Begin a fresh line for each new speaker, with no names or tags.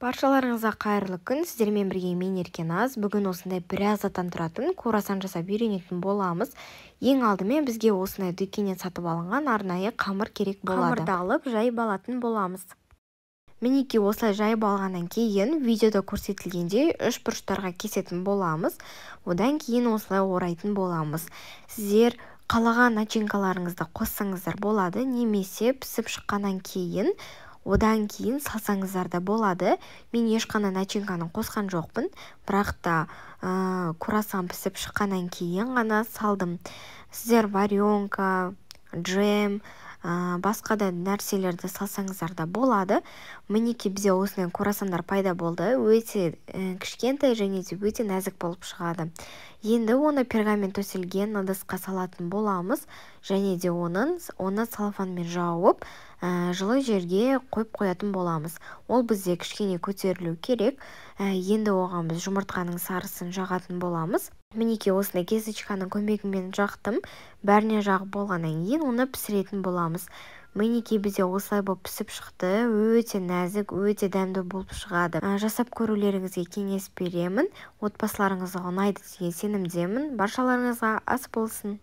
Баршаларыңызға қайырлы күн. Сіздермен бірге мен, Еркеназ. Бүгін осындай біраз заттан тұратын круассан жасап үйренетін боламыз. Ең алдымен бізге осындай дүкеннен сатып алынған арнайы қамыр керек болады. Қамырды алып, жайып алатын боламыз. Мінекей, осылай жайып алғаннан кейін видеода көрсетілгендей үш бұрыштарға кесетін боламыз. Одан кейін осылай орайтын боламыз. Сіздер қалаған начинкаларыңызды қоссаңыздар болады, немесе пісіп шыққаннан кейін, одан кейін салсаңыздар да болады. Мен ешқандай начинканы қосқан жоқпын, бірақ та круассан пісіп шыққаннан кейін ғана салдым. Сіздер варенка, джем, басқа да нәрселерді салсаңыздар да болады. Мінекей, бізде осындай круассандар пайда болды. Өте кішкентай және де өте нәзік болып шығады. Енді оны пергамент төселген ыдысқа салатын боламыз және де оны целлофанмен жауып, жылы жерге қойып қоятын боламыз. Ол бізде кішкене көтерілу керек. Енді оған біз жұмыртқаның сарысын жағатын боламыз. Мінекей, осындай кисточканың көмегімен жақтым. Бәріне жағып болғаннан кейін оны пісіретін боламыз. Мінекей, бізде осылай болып пісіп шықты. Өте нәзік, өте дәмді болып шығады. Жасап көрулеріңізге кеңес беремін. Отбасыларыңызға ұнайды деген сенімдемін. Баршаларыңызға ас болсын.